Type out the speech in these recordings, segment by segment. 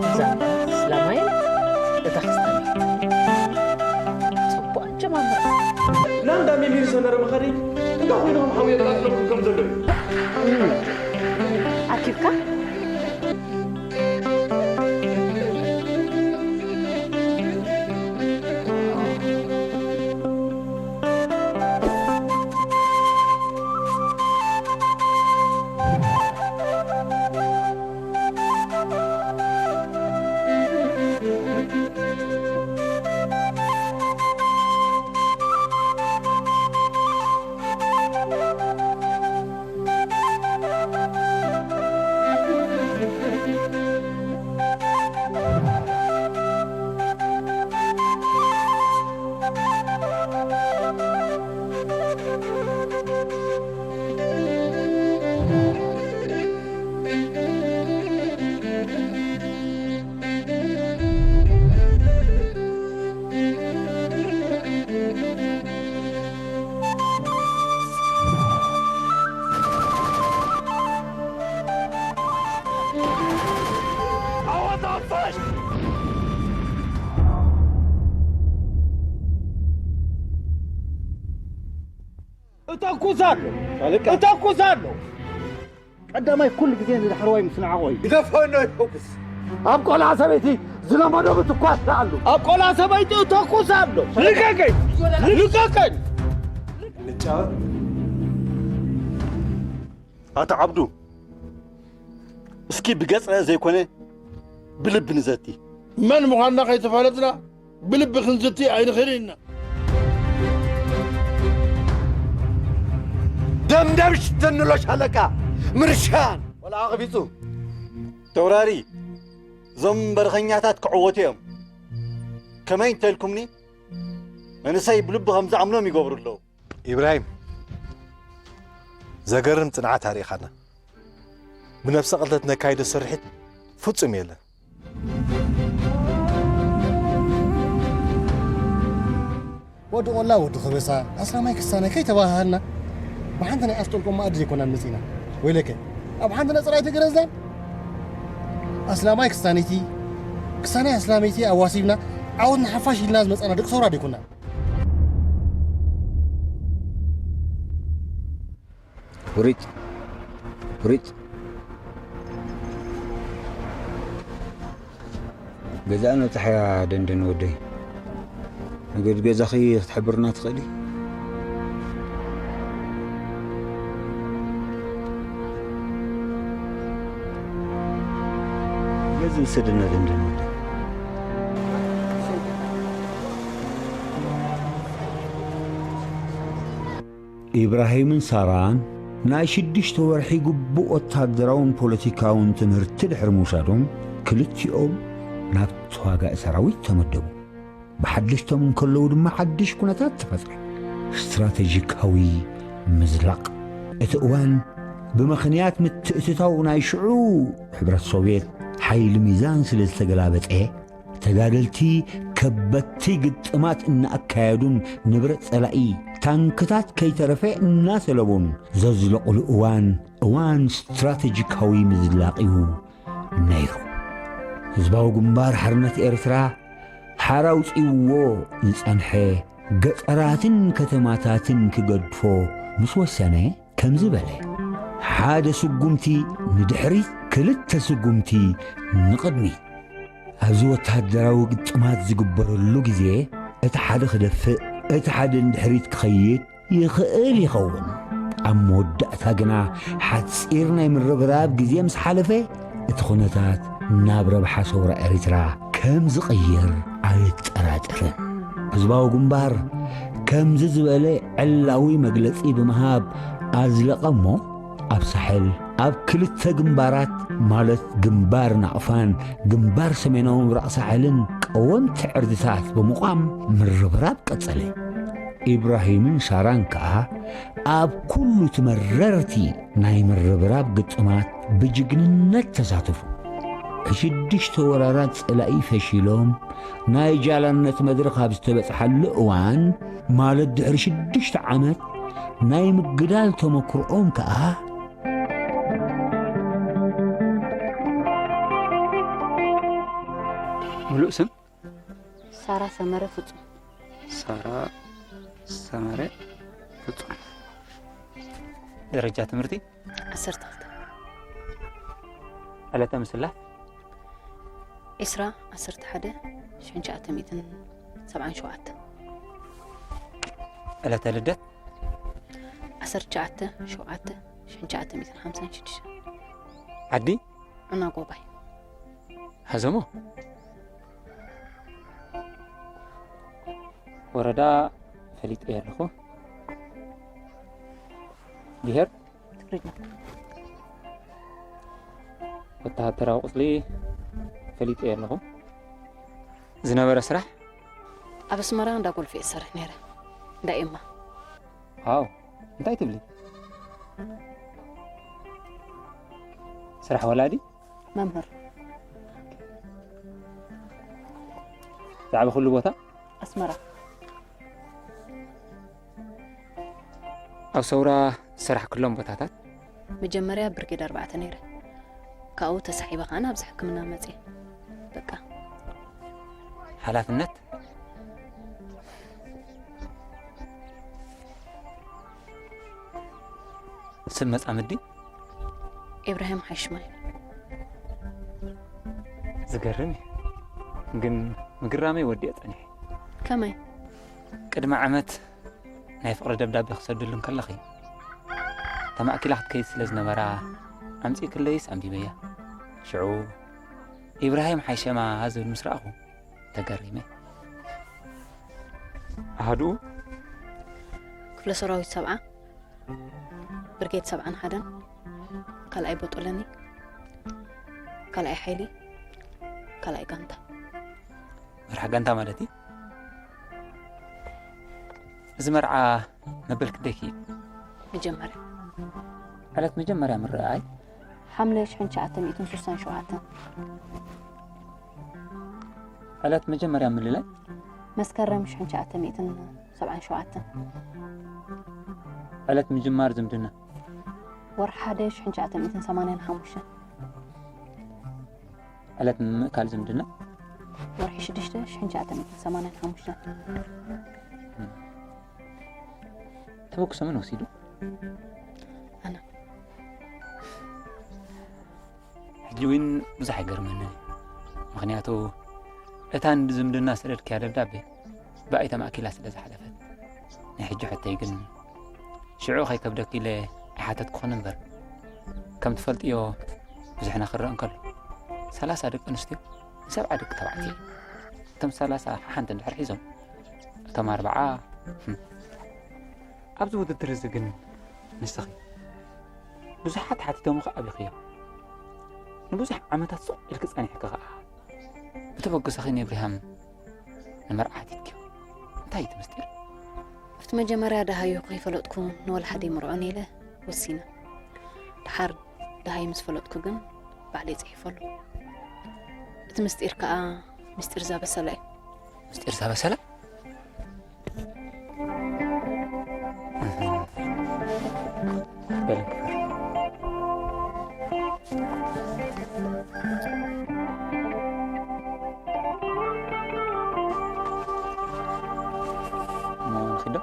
እዛ ኣስላማይን እታ ክስታን። ጽቡቕ ኣጀማምራ። ናንዳ ሚሚር ሰመረ መኸሪ እንዳ ኮይኖም ሓውየ ቃትሎም ከም ዘሎ እዩ። ኣኪብካ? እተኩስ ኣሎ። ሻለቃ። እተኩስ ኣሎ። ቀዳማይ ኩሉ ግዜ ንዳሕረዋይ ምስናዕቆ እዩ። ግደፎ፣ እኖ ይተኩስ። ኣብ ቆልዓ ሰበይቲ ዝለመዶ ምትኳስ ደኣ ኣሎ። ኣብ ቆልዓ ሰበይቲ እተኩስ ኣሎ። ልቀቀኝ! ልቀቀኝ! ንጫወት። ኣታ ዓብዱ፣ እስኪ ብገጽ ዘይኮነ ብልቢ ንዘቲ። መን ምዃንና ከይተፋለጥና ብልቢ ክንዝቲ ኣይንኽእልን ኢና። ደምደም ሽተንሎ ሻለቃ ምርሻን። ቆልዓ ኣቕቢጹ። ተውራሪ፣ እዞም በረኸኛታት ክዕወቱ እዮም። ከመይ እንተልኩምኒ፣ መንእሰይ ብልቢ ከም ዝኣምኖም ይገብሩ ኣለዉ። ኢብራሂም፣ ዘገርም ጽንዓት ኣርኢኻና። ብነፍሰ ቅትለት ነካይዶ ስርሒት ፍጹም የለን። ወዲ ቆላ ወዲ ከበሳ፣ ኣስላማይ ክስታናይ ከይተባሃሃልና፣ ብሓንቲ ናይ ኣስጠልቆ መኣዲ ዘይኮናን መጺና። ወይለከ፣ ኣብ ሓንቲ ነጸላ ኣይተገረዝናን። ኣስላማይ ክስታነይቲ፣ ክስታናይ ኣስላመይቲ ኣዋሲብና፣ ዓወት ንሓፋሽ ኢልና ዝመጻና ደቂ ሰውራ ዶይኮናን። ውሪጥ፣ ውሪጥ። ገዛእና ጸሓያ ደንደን ወደይ። ነገድ ገዛኺ ክትሕብርና ትኽእሊ? በዚ ውሰድና ደንደን ወደይ። ኢብራሂምን ሳራን ናይ ሽዱሽተ ወርሒ ግቡእ ወታደራውን ፖለቲካውን ትምህርቲ ድሕሪ ምውሳዶም፣ ክልቲኦም ናብ ተዋጋኢ ሰራዊት ተመደቡ። ብሓደሽቶም እንከለዉ ድማ ሓድሽ ኩነታት ተፈጥረ። ስትራተጂካዊ ምዝላቕ። እቲ እዋን ብምኽንያት ምትእትታው ናይ ሽዑ ሕብረት ሶቭየት ሓይሊ ሚዛን ስለ ዝተገላበጠ፣ ተጋደልቲ ከበድቲ ግጥማት እናኣካየዱን ንብረት ጸላኢ ታንክታት ከይተረፈ እናሰለቦን ዘዝለቑሉ እዋን፣ እዋን ስትራተጂካዊ ምዝላቕ እዩ ነይሩ። ህዝባዊ ግንባር ሓርነት ኤርትራ ሓር ኣውጺእዎ ዝጸንሐ ገጠራትን ከተማታትን ክገድፎ ምስ ወሰነ፣ ከምዚ በለ፣ ሓደ ስጉምቲ ንድሕሪት፣ ክልተ ስጉምቲ ንቕድሚት። ኣብዚ ወተሃደራዊ ግጥማት ዝግበረሉ ግዜ፣ እቲ ሓደ ክደፍእ፣ እቲ ሓደ ንድሕሪት ክኸይድ ይኽእል ይኸውን። ኣብ መወዳእታ ግና፣ ሓጺር ናይ ምርብራብ ግዜ ምስ ሓለፈ፣ እቲ ኩነታት ናብ ረብሓ ሰውራ ኤሪትራ ከም ዝቕየር ኣይጠራጠርን። ህዝባዊ ግንባር ከምዚ ዝበለ ዕላዊ መግለጺ ብምሃብ ኣዝለቐ እሞ፣ ኣብ ሳሕል ኣብ ክልተ ግንባራት፣ ማለት ግንባር ናቕፋን ግንባር ሰሜናዊ ምብራቕ ሳሕልን ቀወምቲ ዕርድታት ብምቋም ምርብራብ ቀጸለ። ኢብራሂምን ሳራን ከኣ ኣብ ኩሉ እቲ መረርቲ ናይ ምርብራብ ግጥማት ብጅግንነት ተሳተፉ። ሽዱሽተ ወራራት ጸላኢ ፈሺሎም፣ ናይ ጃላነት መድረኽ ኣብ ዝተበጽሓሉ እዋን፣ ማለት ድሕሪ ሽዱሽተ ዓመት፣ ናይ ምግዳል ተመክሮኦም ከኣ ምሉእ ስም ሳራ ሰመረ ፍጹም። ሳራ ሰመረ ፍጹም። ደረጃ ትምህርቲ ዓሰርተ ክልተ። ዕለተ ምስላፍ ዕስራ ዓሰርተ ሓደ ሽሕን ትሽዓተ ሚእትን ሰብዓን ሸውዓተ። ዕለተ ልደት ዓሰርተ ትሽዓተ ሸውዓተ ሽሕን ትሽዓተ ሚእትን ሓምሳን ሽዱሽተ። ዓዲ ዑና ጎባይ። ሃዘሞ። ወረዳ ፈሊጠ ኣለኹ። ብሄር ትግርኛ። ወተሃደራዊ ቁጽሊ ፈሊጠ ኣለኹ። ዝነበረ ስራሕ ኣብ ኣስመራ እንዳ ጎልፊ እሰርሕ ነይረ። እንዳ ኤማ። ዋው፣ እንታይ ትብሊ? ስራሕ ወላዲ? መምህር። ዝዓበኹሉ ቦታ? ኣስመራ። ኣብ ሰውራ ዝሰራሕክሎም ቦታታት? መጀመርያ ብርጌድ ኣርባዕተ ነይረ። ካብኡ ተሳሒበ ከኣ ናብዚ ሕክምና መጽየ። በቃ። ሓላፍነት? ስም መጻምዲ? ኢብራሂም ሓሽማይ። ዝገርም እዩ። ግን ምግረመይ ወዲኦ ጸኒሐ። ከመይ? ቅድሚ ዓመት ናይ ፍቕሪ ደብዳቤ ክሰደሉ እንከለኺ፣ ተማእኪላ ክትከይድ ስለ ዝነበራ፣ ኣምጺእክለይስ ኣንቢበያ። ሽዑ፣ ኢብራሂም ሓይሸማ ዝብል ምስ ረኣኹ፣ ተገሪመ። ኣሃዱኡ? ክፍለ ሰራዊት ሰብዓ፣ ብርጌድ ሰብዓን ሓደን፣ ካልኣይ ቦጦለኒ፣ ካልኣይ ሓይሊ፣ ካልኣይ ጋንታ። መራሕ ጋንታ ማለት እዩ። እዚ መርዓ መበል ክንደይ ክኢሉ? መጀመርያ። ዕለት መጀመርያ ምርኣይ? ሓምለ ሽሕን ትሽዓተ ሚእትን ስሳን ሸውዓተን። ዕለት መጀመርያ ምልላይ? መስከረም ሽሕን ትሽዓተ ሚእትን ሰብዓን ሸውዓተን። ዕለት ምጅማር ዝምድና? ወርሒ ሓደ ሽሕን ትሽዓተ ሚእትን ሰማንያን ሓሙሽተን። ዕለት ምምእካል ዝምድና? ወርሒ ሽዱሽተ ሽሕን ትሽዓተ ሚእትን ሰማንያን ሓሙሽተን። ተበግሶ መን ወሲዱ? ኣነ። ሕጂ እውን ብዙሕ ኣይገርመንን እዩ። ምኽንያቱ፣ እታ ንዝምድና ዝሰደድክያ ደብዳቤ ብኣይ ተማእኪላ ስለ ዝሓለፈት። ናይ ሕጂ ሕቶይ ግን፣ ሽዑ ከይከብደኪ ኢለ ኣይሓተትኩኽን እምበር፣ ከም ትፈልጥዮ፣ ብዙሕና ክረአ እንከሎ፣ ሰላሳ ደቂ ኣንስትዮ ንሰብዓ ደቂ ተባዕትዮ። እቶም ሰላሳ ሓሓንቲ እንድሕር ሒዞም፣ እቶም ኣርብዓ፣ ህም። ኣብዚ ውድድር እዚ ግን ንስኺ ብዙሓት ሓቲቶምኺ ኣብኺዮ። ንብዙሕ ዓመታት ስቕ ኢልኪ ጸኒሕኪ ኸኣ፣ ብተበግሶኺ ንኢብራሂም ንመርዓ ሓቲትክዮ። እንታይ እዩ እቲ ምስጢር? ኣብቲ መጀመርያ ደሃዩ ከይፈለጥኩ ንወላ ሓደ ይምርዖን ኢለ ወሲነ። ደሓር ደሃዩ ምስ ፈለጥኩ ግን ባዕለይ ጽሒፈሉ። እቲ ምስጢር ከኣ ምስጢር እዛ በሰላ እዩ። ምስጢር እዛ በሰላ? በል እንክፈር። እሞ ንኺድ ዶ?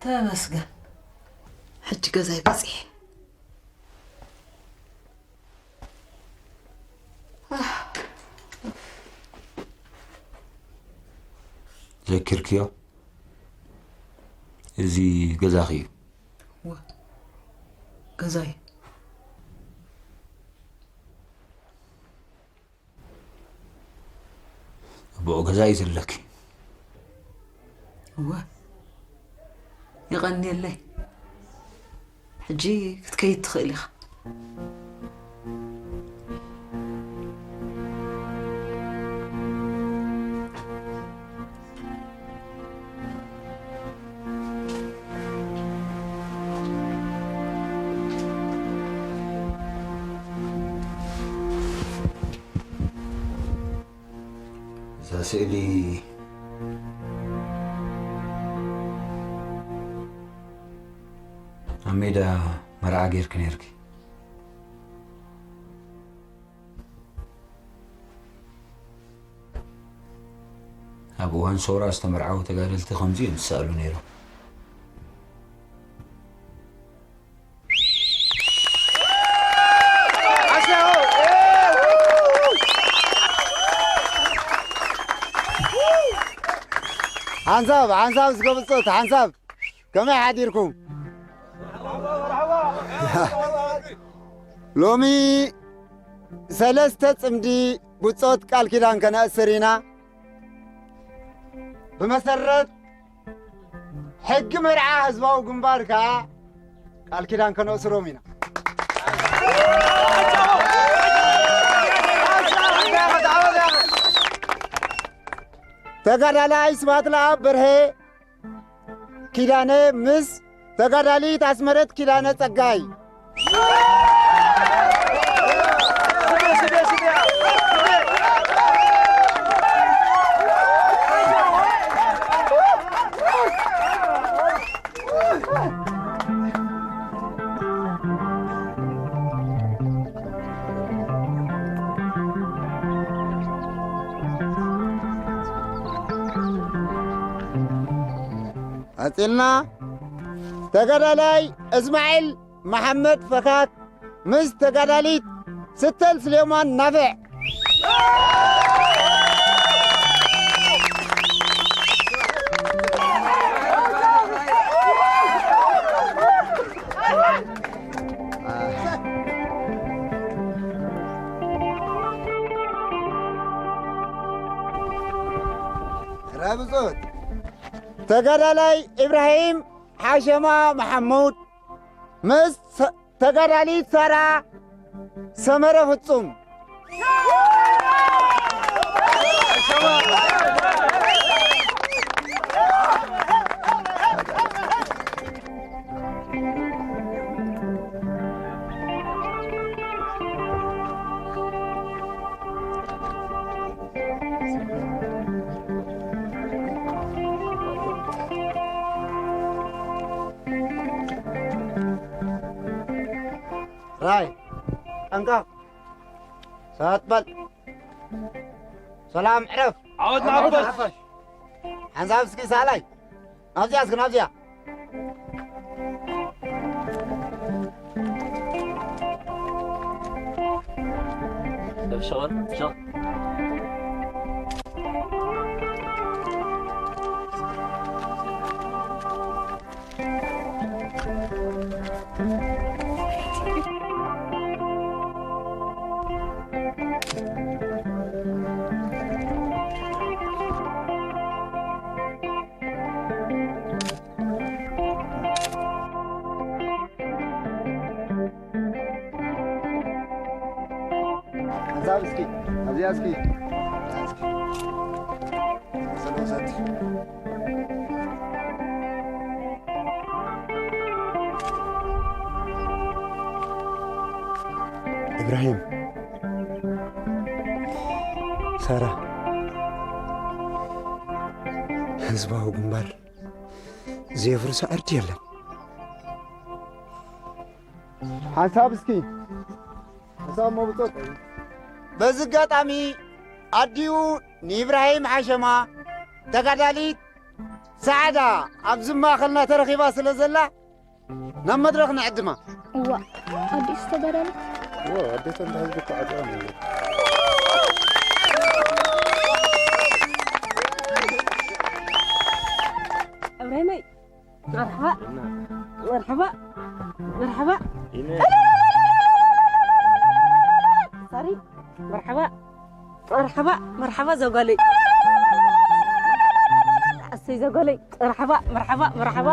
ተመስገን፣ ሕጂ ገዛይ በጺሐ። ዘኪርክዮ? እዚ ገዛኺ እዩ። እወ፣ ገዛይ። ኣቦኡ ገዛ እዩ ዘለኪ። እወ። የቐንየለይ። ሕጂ ክትከይድ ትኽእል ኢኻ። እዛ ስእሊ ኣብ ሜዳ መርዓ ጌርኪ ነይርኪ። ኣብ እዋን ሰውራ ዝተመርዓዉ ተጋደልቲ ከምዚ እዮም ዝሰኣሉ ነይሮም። ሓንሳብ ሓንሳብ ዝገብጾት ሓንሳብ ከመይ ሓዲርኩም? ሎሚ ሰለስተ ጽምዲ ብጾት ቃል ኪዳን ከነእስር ኢና። ብመሰረት ሕጊ መርዓ ህዝባዊ ግንባር ከኣ ቃል ኪዳን ከነእስሮም ኢና። ተጋዳላይ ስብሃት ለኣብ በርሀ ኪዳነ ምስ ተጋዳሊት ኣስመረት ኪዳነ ጸጋይ። ቀጺልና ተጋዳላይ እስማዒል መሓመድ ፈካክ ምስ ተጋዳሊት ስተል ስሌማን ናፍዕ። ራብጾት ተጋዳላይ ኢብራሂም ሓሸማ መሓሙድ ምስ ተጋዳሊት ሳራ ሰመረ ፍጹም። ራይ፣ ጠንቀቕ። ሰት በል። ሰላም ዕረፍ። ዓወት ንሓፋሽ። ሓንሳብ እስኪ ሳላይ። ናብዚኣ እስኪ፣ ናብዚኣ። ሓንሳብ እስኪ፣ ኣብዚኣ እስኪ። ኢብራሂም፣ ሳራ፣ ህዝባዊ ግንባር ዘየፍርሶ ዕርዲ የለን። ሓንሳብ እስኪ፣ ሓንሳብ መብጾት። በዚ ኣጋጣሚ ኣዲኡ ንኢብራሂም ሓሸማ ተጋዳሊት ጻዕዳ ኣብዚ ማእከልና ተረኺባ ስለ ዘላ ናብ መድረኽ ንዕድማ። እዋ፣ ኣዲስ ተጋዳሊት። እዋ፣ ኣዴታ እንዳ ህዝቢ እኮ ዓድዋ ነው። እብራሂመይ፣ መርሓባ፣ መርሓባ፣ መርሓባ። ሳሪ፣ መርሓባ፣ መርሓባ፣ መርሓባ ዘጓለይ። ዘጎለይ፣ መርሓባ፣ መርሓባ፣ መርሓባ።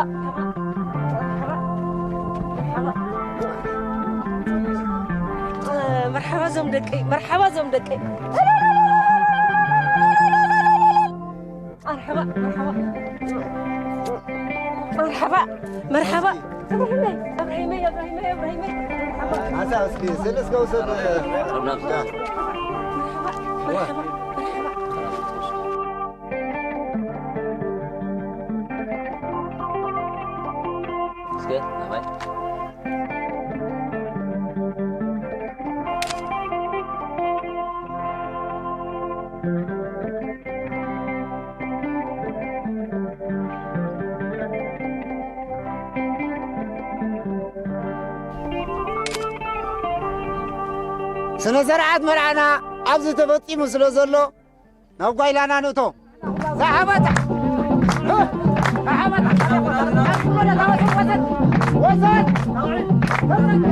መርሓባ ዞም ደቀይ፣ መርሓባ ዞም ደቀይ። መርሓባ፣ መርሓባ። መርሓባ፣ መርሓባ። እብራሂመይ፣ እብራሂመይ፣ እብራሂመይ፣ እብራሂመይ። መርሓባ። ኣንሳ እስኪ ስእሊ እስከ ውሰድ። መርሓባ፣ መርሓባ፣ መርሓባ። እስከ ናባይ። ስነ ስርዓት መርዓና ኣብዚ ተፈጺሙ ስለ ዘሎ ናብ ጓይላና ንእቶ። ዝሓበታ! ዝሓበታ! ወሰን! ወሰን!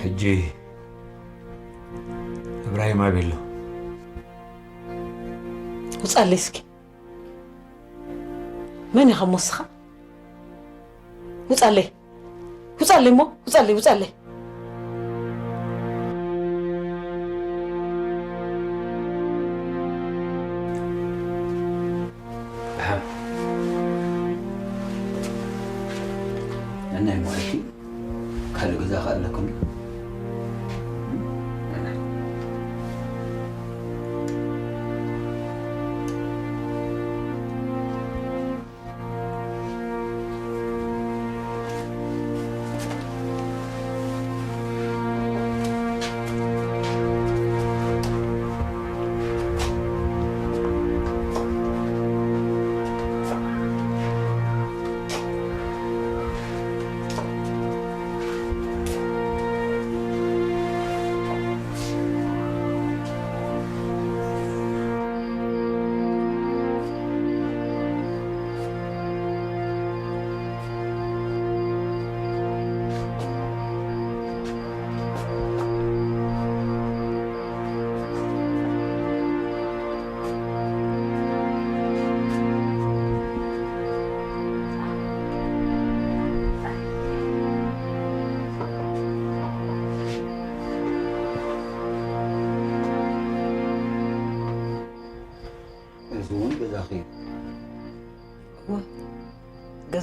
ሕጂ እብራሂም ኣበይ ኣሎ? ውጻለይ እስኪ። መን ኢኻ እሞ እስኻ? ውጻለይ። ውጻለይ እሞ፣ ውጻለይ፣ ውጻለይ። ብሓም። ነናይ ሞዓልቲ ካልእ ገዛ ከ ኣለኩም? ነናይ።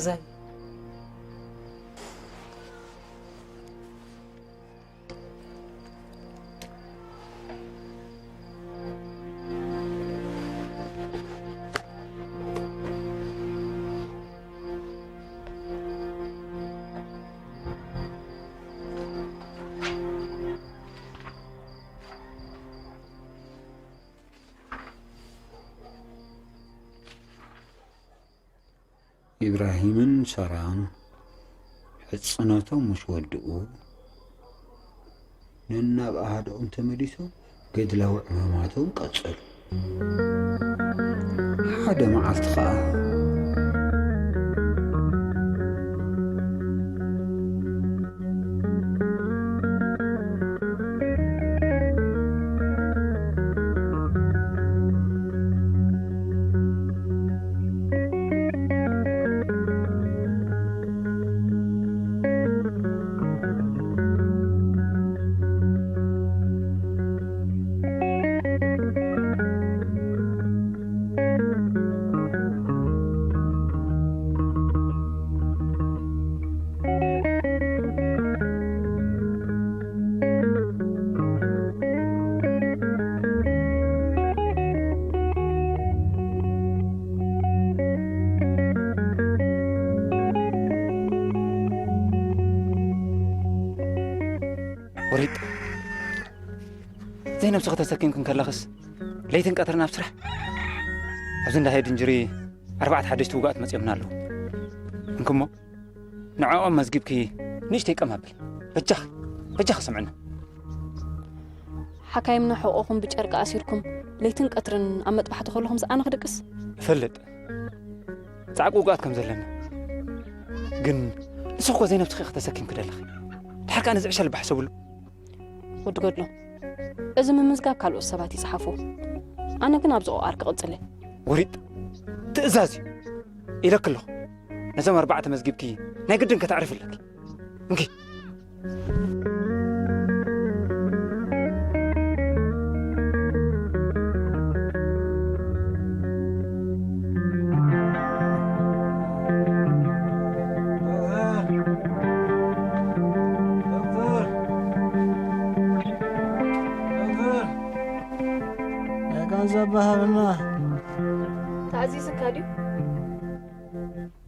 ዘይ ኢብራሂምን ሳራን ሕጽነቶም ምስ ወድኡ፣ ነናብ ኣሃድኦም ተመሊሶም ገድላዊ ዕማማቶም ቀጸሉ። ሓደ መዓልቲ ኸኣ፣ ወሪጥ፣ ዘይነብስኺ ተሰኪምክን ከለኽስ፣ ለይትን ቀትርን ኣብ ስራሕ? ኣብዚ እንዳ ሄድን ጅሪ ኣርባዕተ ሓደሽቲ ውጉኣት መጺኦምና ኣለዉ። እንክሞ ንዕኦም መዝጊብኪ ንእሽተይ ቀም ኣብሊ። በጃኺ፣ በጃኺ ስምዕና። ሓካይምና ሕቖኹም ብጨርቂ ኣሲርኩም ለይትን ቀትርን ኣብ መጥባሕቲ ከለኹምስ ኣነ ክድቅስ? እፈልጥ ጻዕቂ ውጉኣት ከም ዘለና። ግን ንስኺ እኮ ዘይነብስኺ ኢኺ ተሰኪምኪ ዘለኺ። ድሓር ከኣ ነዚ ዕሸል ባሕሰብሉ። ወዲ ገድሎ፣ እዚ ምምዝጋብ ካልኦት ሰባት ይጽሓፉ። ኣነ ግን ኣብዚ ቁቓር ክቕጽል እየ። ወሪጥ ትእዛዝ እዩ ኢለኪ ኣለኹ። ነዞም ኣርባዕተ መዝጊብኪ ናይ ግድን ከተዕርፊ ኣለኪ። እንኪ። ናይ ገንዘብ ባህርና ተኣዚዝካ ድዩ?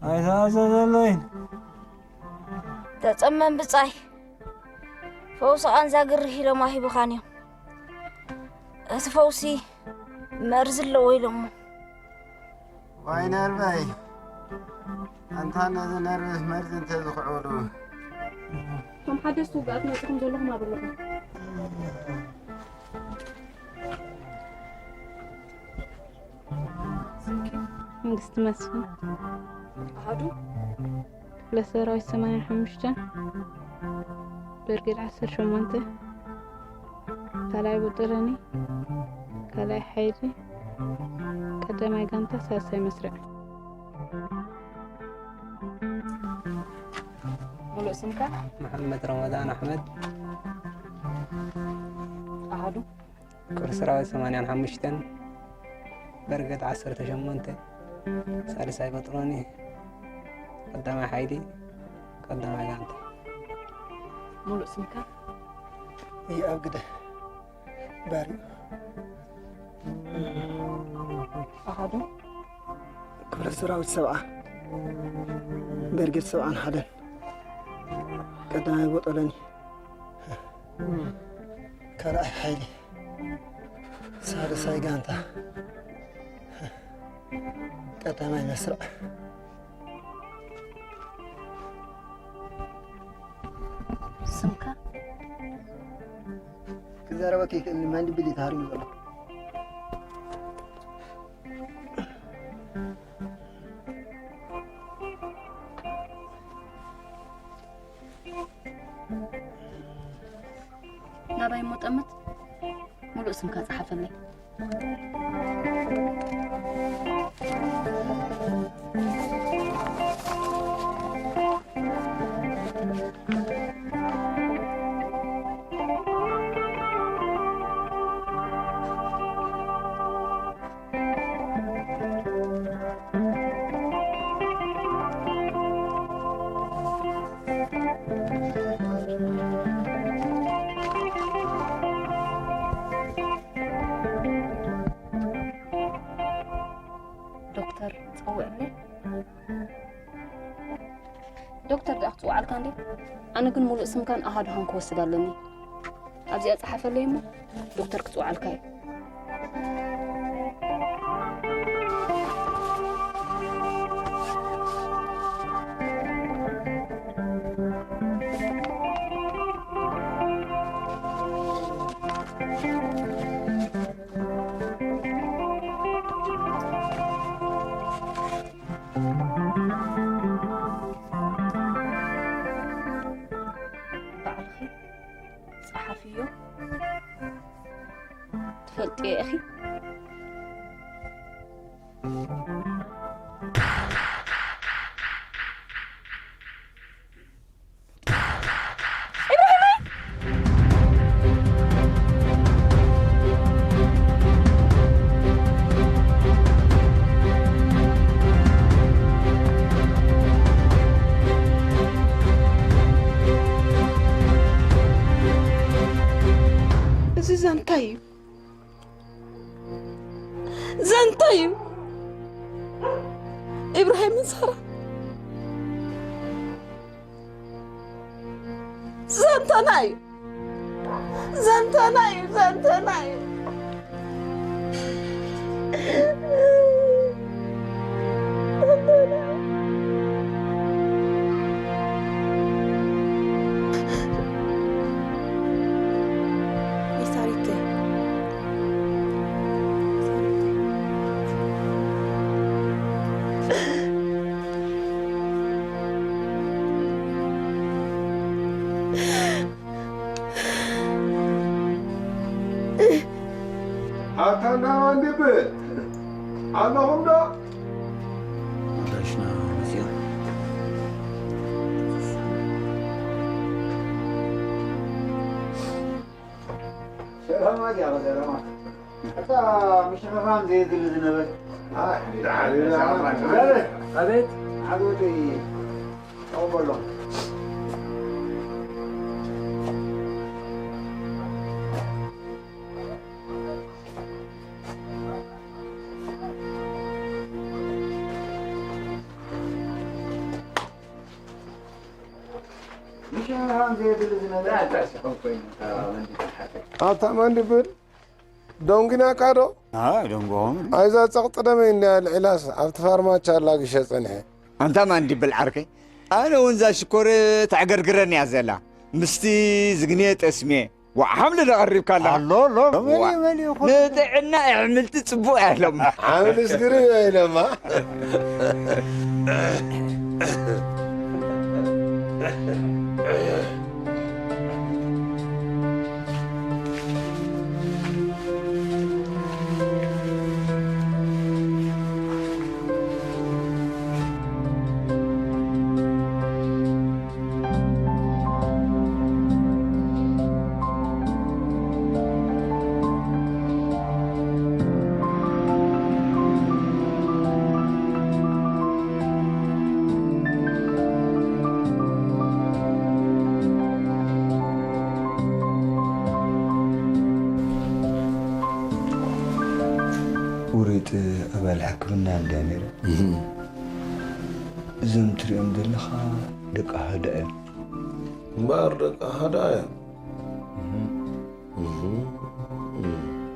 ኣይተኣዘዘለይን። ተጸመም ብጻይ ፈውሲ ቃንዛ ግርህ ኢሎም ኣሂቡኻን እዮም። እቲ ፈውሲ መርዚ ኣለዎ ኢሎሞ። ዋይ ነርበይ፣ ኣንታ ነዚ ነርቭ መርዚ እንተ ዝኽዕብሉ። እቶም ሓደስቲ ውግኣት መጺኹም ዘለኹም ኣብ ኣለኹም። መንግስቲ መስፍን ኣሃዱ ክፍለ ሰራዊት ሰማንያ ሓሙሽተ ብርጌድ ዓሰርተ ሸሞንተ ካልኣይ ቦጦሎኒ ካልኣይ ሓይሊ ቀዳማይ ጋንታ ሳልሳይ መስርዕ። ሙሉእ ስምካ? መሐመድ ረመዳን ኣሕመድ ኣሃዱ ክፍለ ሰራዊት ሰማንያን ሓሙሽተን በርገት ዓሰርተ ሸሞንተ ሳልሳይ ቦጦሎኒ ቀዳማይ ሓይሊ ቀዳማይ ጋንታ። ሙሉእ ስምካ? ይኣብግደ ባሪ ኣሃዱ ክፍለ ሰራዊት ሰብዓ በርጌድ ሰብዓን ሓደን ቀዳማይ ቦጦሎኒ ካልኣይ ሓይሊ ሳልሳይ ጋንታ ቀዳማይ መስርዕ። ስምካ? ክዛረበካ ይክእል ማንድብል እዩ ተሃሪሙ ዘሎ። ናባይ እሞ ጠምት ሙሉእ ስምካ ጸሓፈለይ። ዶክተር ጸውዕኒ። ዶክተር ደኣ ክጽውዓልካ እንዴ? ኣነ ግን ሙሉእ ስምካን ኣሃዱኻን ክወስድ ኣለኒ። ኣብዚኣ ጸሓፈለይ እሞ ዶክተር ክጽውዓልካ እዩ። ባዕልኺ ጸሓፍዮ። ትፈልጥዮ ኢኺ። እዚ ዛንታ እዩ። ዛንታ እዩ። ኢብራሂምን ሳራ ዛንታና እዩ። ዛንታና እዩ። ዛንታና እዩ። ኣታ ናባን ድብል ኣለኹም ዶ? ኣዳሽና መፅዮ። ሰላም ኣያ ሰላማ። እታ ምሽፍፋን ዘየድሊ ዝነበረ። ኣይ፣ ኣቤት። ዓወተይ። ተቐበሎ። ኣታ መንድብል ደንጒናካ ዶ? ኣይ፣ ደንጎም። ኣይዛ ጸቕጢ ደመይ እንድያ ልዒላስ ኣብቲ ፋርማቻ ኣላጊሸ ጸኒሐ። ኣንታ ማንዲብል ዓርከይ፣ ኣነ እውን እዛ ሽኮር ተዕገርግረኒ እያ ዘላ። ምስቲ ዝግንየ ጠስሜ ዋዕ ሓምሊ ዶ ቀሪብካ ኣለኻ? ኣሎ፣ ኣሎ። መሊኡ፣ ዋዕ። መሊኡ፣ ኩሉ። ንጥዕና ኣሕምልቲ ጽቡቕ እያ ኢሎማ። ሓምሊ ስግሪ እያ ኢሎማ። ውሪጥ ኣባል ሕክምና እንድያ ነይረ። እህም። እዞም ትሪኦም ዘለኻ ደቂ ሃዳ እዮም። እምበኣር ደቂ ሃዳ እዮም። እህም። እህም።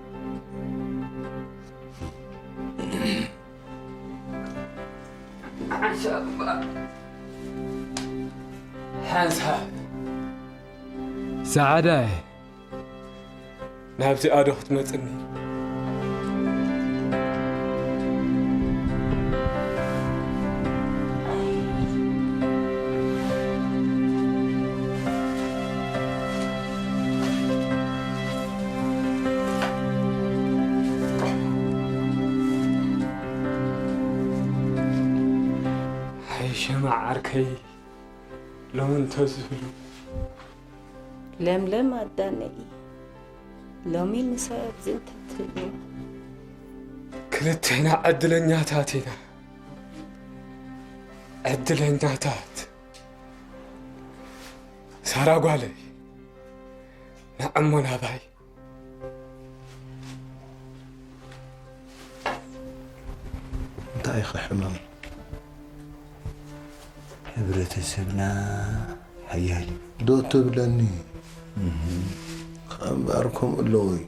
ሓንሳብ እባ። ሓንሳብ። ሰዓዳይ። ናብዚኣ ዶ ክትመጽኒ? ሓይሸማ ዓርከይ፣ ሎሚ እንተዝህሉ። ለምለም ኣዳነይ፣ ሎሚ ምሳይ ኣብዚ እንተትህልው። ክልቴና ዕድለኛታት ኢና። ዕድለኛታት። ሳራ ጓለይ፣ ንዓሞ ናባይ። እንታይ ኢኸ ሕማም? ሕብረተሰብና ሓያል እዩ። ዶ ትብለኒ? እህ። እምበኣር ከምኡ ኣለዎ እዩ።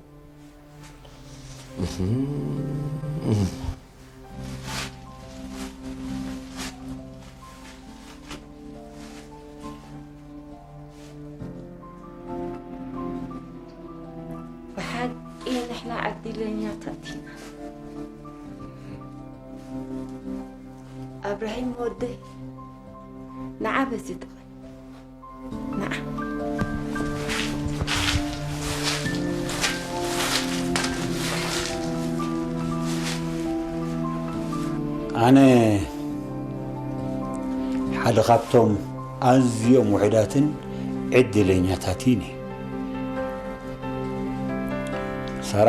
እህ፣ እህ። ብሓቂ ንሕና ዕድለኛታት ኢና። ኣብራሂም ወደይ፣ ንዓ በዚ ጥቕሚ። ንዓ። ኣነ ሓደ ካብቶም ኣዝዮም ውሑዳትን ዕድለኛታትን እየ። ሳራ፣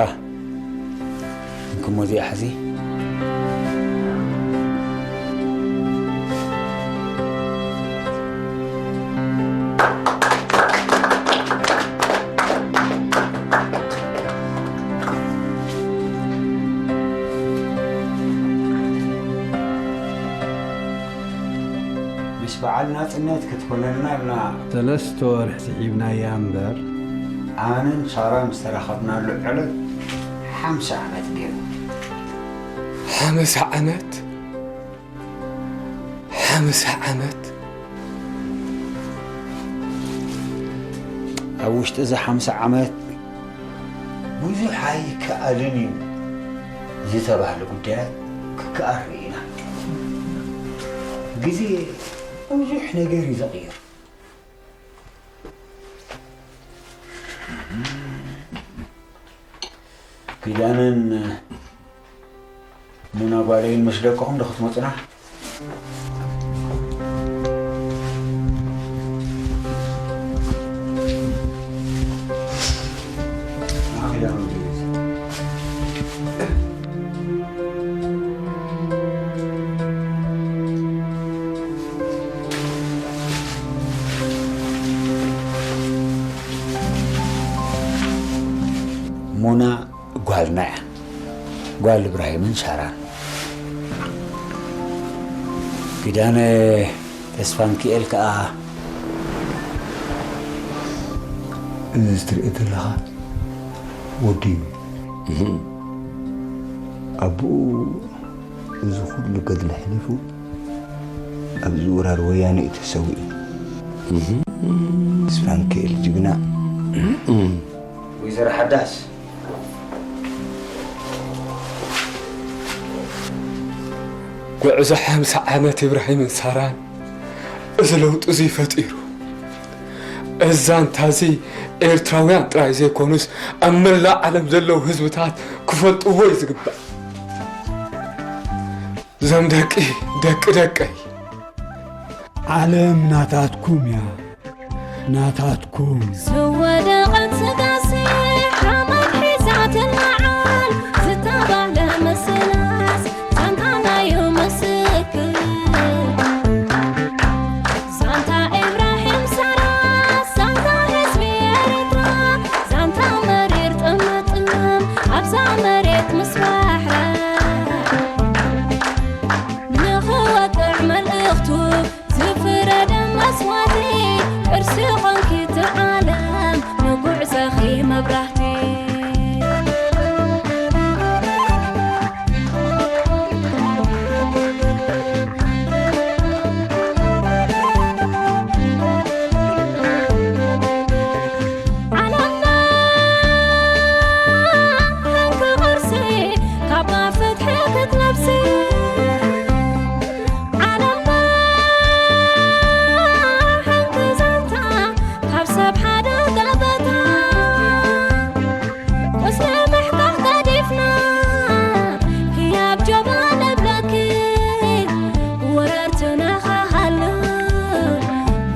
እንክሞ እዚኣ ሕዚ። ምስ በዓል ናጽነት ክትኮነልና ኢልና። ሰለስተ ወርሒ ስሒብናያ እምበር። ኣነን ሳራ ምስ ተራኸብናሉ ዕለት ሓምሳ ዓመት ገይሩ። ሓምሳ ዓመት? ሓምሳ ዓመት? ኣብ ውሽጢ እዚ ሓምሳ ዓመት ብዙሕ ኣይከኣልን እዩ ዝተባህለ ጉዳያት ክከኣል ርኢና። ግዜ ብዙሕ ነገር እዩ ዘቕይር። ኪዳነን ሙና ጓለይን ምስ ደቅኹም ዶ ክትመጹና? ሙና ጓልና እያ። ጓል እብራሂምን ሳራን። ኪዳነ ተስፋንኪኤል ከኣ እዚ ትርኢ ዘለኻ ወዲ እዩ። እህ። ኣቦኡ እዚ ኩሉ ገድሊ ኣሕሊፉ ኣብዚ ወራር ወያነ እዩ ተሰዊኡ። እህ። ተስፋንኪኤል ጅግና። እህ። ወይዘሮ ሓዳስ። ጉዕዞ ሓምሳ ዓመት ኢብራሂምን ሳራን እዚ ለውጢ እዚ ፈጢሩ። እዚ ዛንታ እዚ ኤርትራውያን ጥራይ ዘይኮኑስ ኣብ መላእ ዓለም ዘለዉ ህዝብታት ክፈልጥዎ እዩ ዝግባእ። እዞም ደቂ፣ ደቂ ደቀይ። ዓለም ናታትኩም እያ። ናታትኩም። ዝወደቐት ስጋሲ ሓመድ ሒዛ ትለዓል ዝተባህለ ምስላስ ዛንታናዩ ምስክር። ዛንታ ኢብራሂም ሳራ፣ ዛንታ ህዝቢ ኤርትራ፣ ዛንታ መሪር ጥምጥም ኣብዛ መሬት ምስ ባሕራ። ንኽወቅዕ መልእኽቱ ዝፍረደ መስዋእቲ ቅርሲ ኾንኪ እቲ ዓለም ንጉዕዞኺ መብራህቲ። ዓለምና ሓንቲ ቅርሲ ካባ ፍትሒ ክትለብሲ። ዓለምና ሓንቲ ዛንታ ካብ ሰብ ሓደ ገበታ። ቁስሊ ምሕቃቕ ገዲፍና ህያብ ጆባ ንብለኪ። ወረርትና ኸሃሉ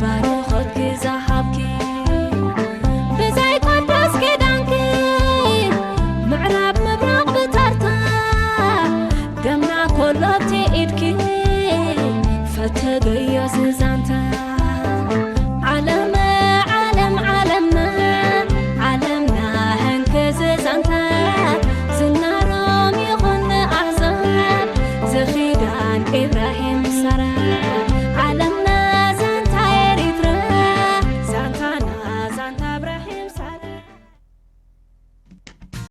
ባርኾትኪ ዝሃብኪ። ብዘይ ቅዱስ ኪዳንኪ ምዕራብ ምብራቕ ብተርታ ደምና ኮሎ ኣብቲ ኢድኪ ፈተገዮ ዝዛ